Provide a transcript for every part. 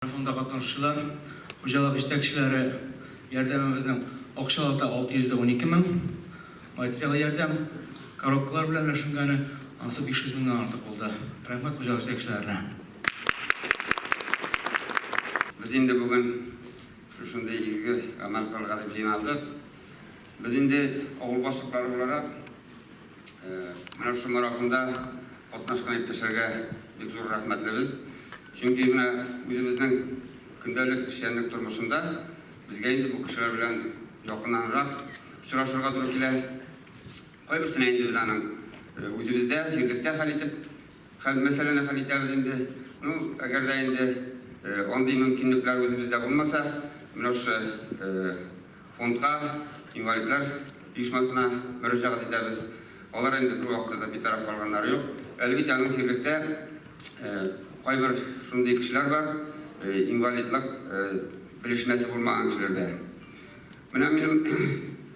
Марафонда катнашучылар, хуҗалык җитәкчеләре ярдәмебезнең акчалата 612 мең, материаль ярдәм, коробкалар белән өләшенгәне, анысы 500 меңнән артык булды. Рәхмәт хуҗалык җитәкчеләренә. Без инде бүген шушындый изге гамәл кылырга дип җыйналдык. Без инде авыл башлыклары буларак, Менә шушы марафонда катнашкан иптәшләргә бик зур рәхмәтлебез. Чөнки менә үзебезнең көндәлек эшчәнлек тормышында безгә инде бу кешеләр белән якыннанрак очрашырга туры килә. Кайберсенә инде без аның үзебездә, җирлектә хәл итеп, хәл мәсьәләне хәл итәбез инде. Ну, әгәр дә инде андый мөмкинлекләр үзебездә булмаса, менә шушы Фондка, инвалидлар оешмасына мөрәҗәгать итәбез. Алар инде бервакытта да битараф калганнары юк. Әле бит аның җирлектә кайбер шундый кешеләр бар, инвалидлык белешмәсе булмаган кешеләр дә. Менә минем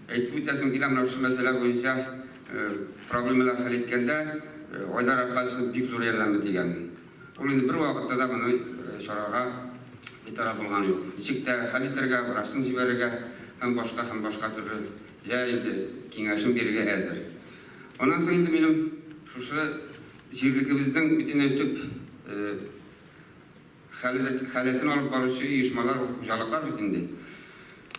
әйтеп үтәсем килә, менә шушы мәсьәлә буенча проблемалар хәл иткәндә Айдар Аркадьевичның бик зур ярдәме тигән. Ул инде бервакытта да моны чарага битараф булганы юк. Ничек тә хәл итәргә, врачын җибәрергә һәм башка һәм башка төрле җә инде киңәшен бирергә әзер. Аннан соң инде минем шушы җирлегебезнең бит инде төп халәтен алып баручы оешмалар ул хуҗалыклар бит инде.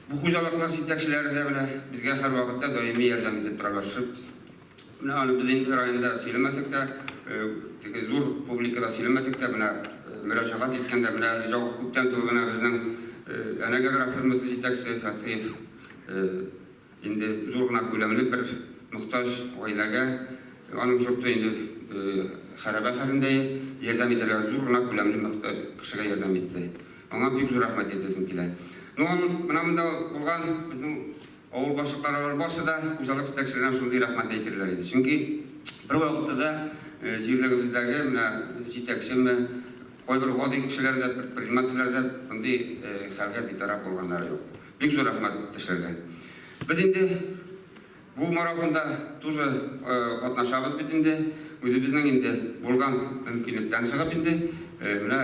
Бу хуҗалыклар җитәкчеләре дә менә безгә һәрвакытта даими ярдәм итеп торалар. Шушы Менә аны без инде районда сөйләмәсәк тә, теге зур публикада сөйләмәсәк тә, менә мөрәҗәгать иткәндә, менә әле күптән түгел генә безнең Әнәк агрофирмасы җитәкчесе Фәтхиев инде зур гына күләмле бер мохтаҗ гаиләгә, аның йорты инде хәрабә хәлендә, ярдәм итәргә зур гына күләмле мохтаҗ кешегә ярдәм итте. Аңа бик зур рәхмәт әйтәсем килә. Ну, менә монда булган безнең Авыл башлыклары алар барсы да хуҗалык җитәкчеләренә шундый рәхмәт әйтерләр иде. Чөнки бервакытта да җирлегебездәге менә җитәкчеме, кайбер гади кешеләр дә, предпринимательләр дә мондый хәлгә битараф булганнары юк. Бик зур рәхмәт иптәшләргә. Без инде бу марафонда тоже катнашабыз бит инде. Үзебезнең инде булган мөмкинлектән чыгып инде менә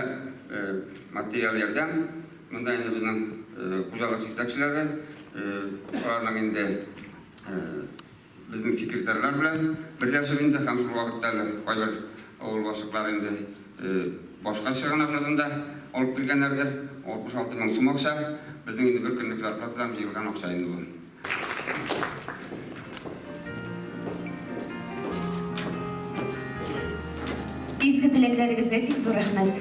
материаль ярдәм. Монда инде безнең хуҗалык җитәкчеләре, аларның инде безнең секретарьлар белән берләшеп инде һәм шул вакытта әле кайбер авыл башлыклары инде башка чыганаклардан да алып килгәннәрдер. 66 мең сум акча. Безнең инде бер көнлек зарплатадан җыелган акча инде бу. Изге теләкләрегезгә бик зур рәхмәт.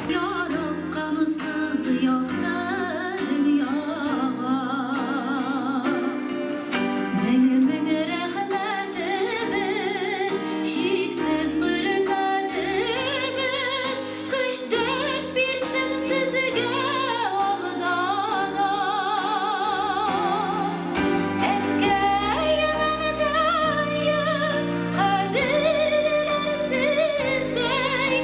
Яраткансыз якты дөньяга. Мең-мең рәхмәтебез, чиксез хөрмәтебез. Көч-дәрт бирсен сезгә алда да. Әнкәем, әнкәем, кадерлеләр сездәй.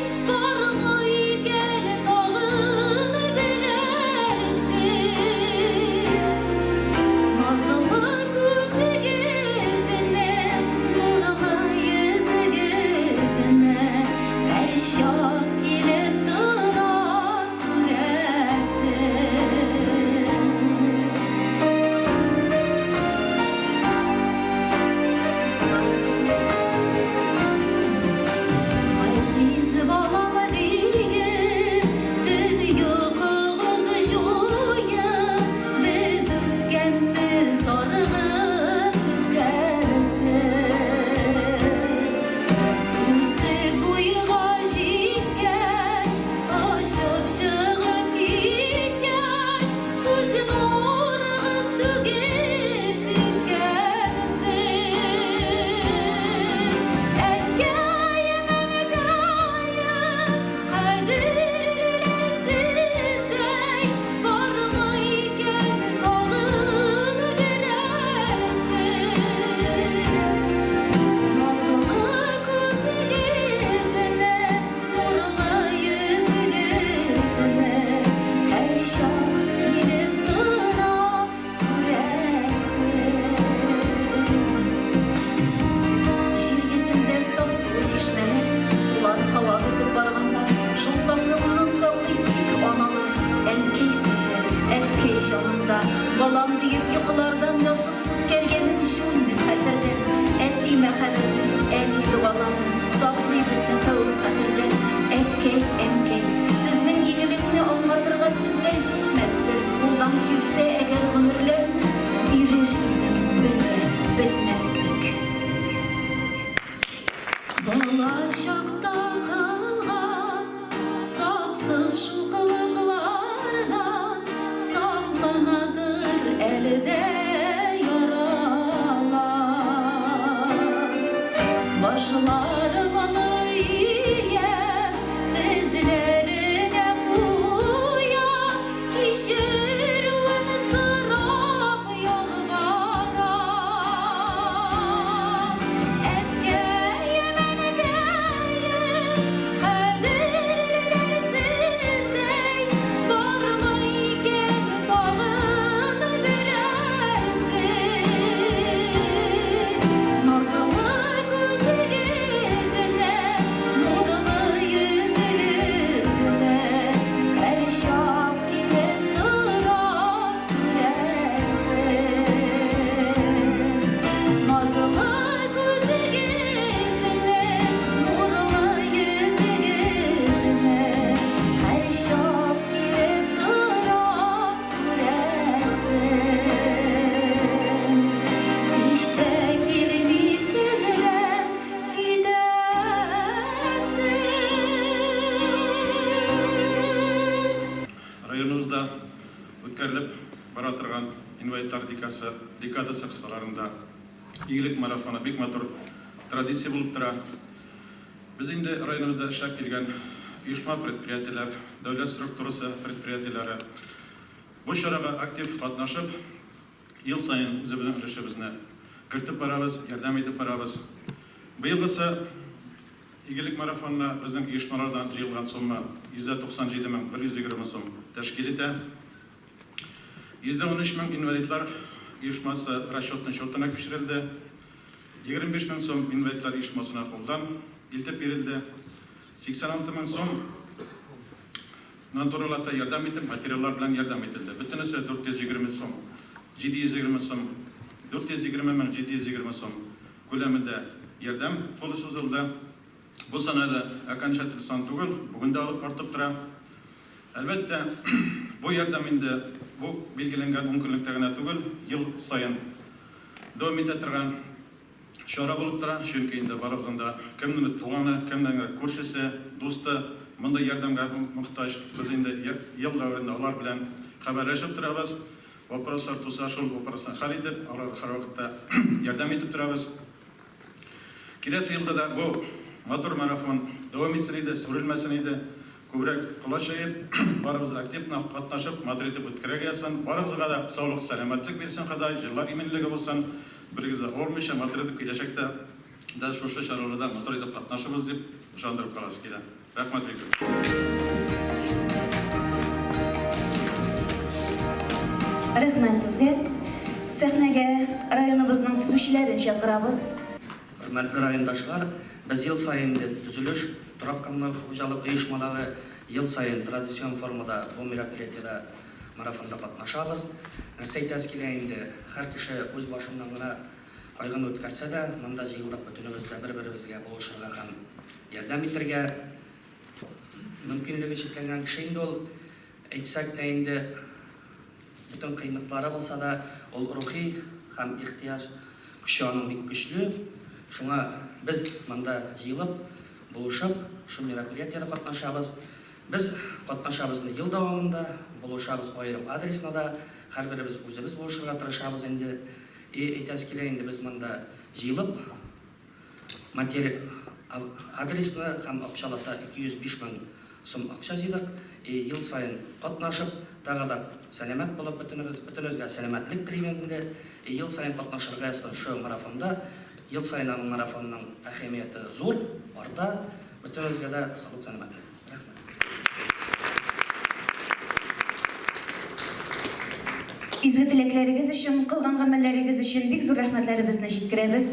Хисапсыз шуклыклардан Сакланадыр әле дә яралар. Башларымны ия, тезләренә куя, Кичерүен сорап ялвара. Әткәем, әнкәем, кадерлеләр сездәй, бармы икән тагын берәрсе? Назлы күзегезне, нурлы йөзегезне һәрчак килеп тора күрәсем. Назлы күзегезне, нурлы йөзегезне һәрчак килеп тора күрәсем. Һич тә килмисез дә китәсем. Районыбызда үткәрелеп бара торган инвалидлар декасы, декадасы кысаларында Игелек марафоны бик матур традиция булып тора. Без инде районыбызда эшләп килгән оешма-предприятиеләр, дәүләт структурасы предприятиеләре бу чарага актив катнашып, ел саен үзебезнең өлешебезне кертеп барабыз, ярдәм итеп барабыз. Быелгысы Игелек марафонына безнең оешмалардан җыелган сумма 197 мең 120 сум тәшкил итә. 113 мең инвалидлар оешмасы расчетный счетына күчерелде. 25 мең сум инвалидлар оешмасына кулдан илтеп бирелде. 86 мең сум натуралата ярдәм итеп, материаллар белән ярдәм ителде. Бөтенесе 420 сум, 720 сум, 420 мең 720 сум күләмендә ярдәм кулы сузылды. Бу сан әле окончатель сан түгел, бүген дә артып тора. Әлбәттә, бу ярдәм инде бу билгеләнгән ункөнлектә генә түгел, ел саен дәвам итә торган чара булып тора, чөнки инде барыбызның да кемнеңдер туганы, кемнеңдер күршесе, дусты мондый ярдәмгә мохтаҗ. Без инде ел дәверендә алар белән хәбәрләшеп торабыз. Вопрослар туса, шул вопросны хәл итеп, аларга һәрвакытта ярдәм итеп торабыз. Киләсе елда да бу матур марафон дәвам итсен иде, сүрелмәсен иде. Күбрәк колач җәеп, барыбыз активно катнашып, матур итеп үткәрергә язсын. Барыгызга да саулык, сәламәтлек бирсен Ходай, җырлар иминлеге булсын. Берегез дә авырмыйча, матур итеп киләчәктә дә шушы чараларда матур итеп катнашырбыз дип ышандырып каласы килә. Рәхмәт бик зур. Рәхмәт сезгә. Сәхнәгә районыбызның төзүчеләрен чакырабыз. Хөрмәтле райондашлар, без ел саен инде төзелеш, торак-коммуналь хуҗалык оешмалары ел саен традицион формада бу мероприятиедә, марафонда катнашабыз. Нәрсә әйтәсе килә инде, һәр кеше үз башыннан гына кайгыны үткәрсә дә, монда җыелдык бөтенебез дә бер-беребезгә булышырга һәм ярдәм итәргә. Мөмкинлеге чикләнгән кеше инде ул, әйтсәк тә инде, бөтен кыйммәтләре булса да, ул рухи һәм ихтыяҗ көче аның бик көчле. Шуңа без монда җыелып, булышып, шул мероприятиедә катнашабыз. Без катнашабыз инде ел дәвамында, булышабыз аерым адресно да, һәрберебез үзебез булышырга тырышабыз инде. И әйтәсе килә инде, без монда җыелып, матери адресно һәм акчалата 205 мең сум акча җыйдык. И ел саен катнашып, тагы да сәламәт булып бөтенебез, бөтенебезгә сәламәтлек телим инде. И ел саен катнашырга язсын шушы марафонда. Ел саен аның марафонның әһәмияте зур, арта. Бөтенебезгә дә саулык, сәламәтлек. Рәхмәт. Изге теләкләрегез өчен, кылган гамәлләрегез өчен бик зур рәхмәтләребезне җиткерәбез.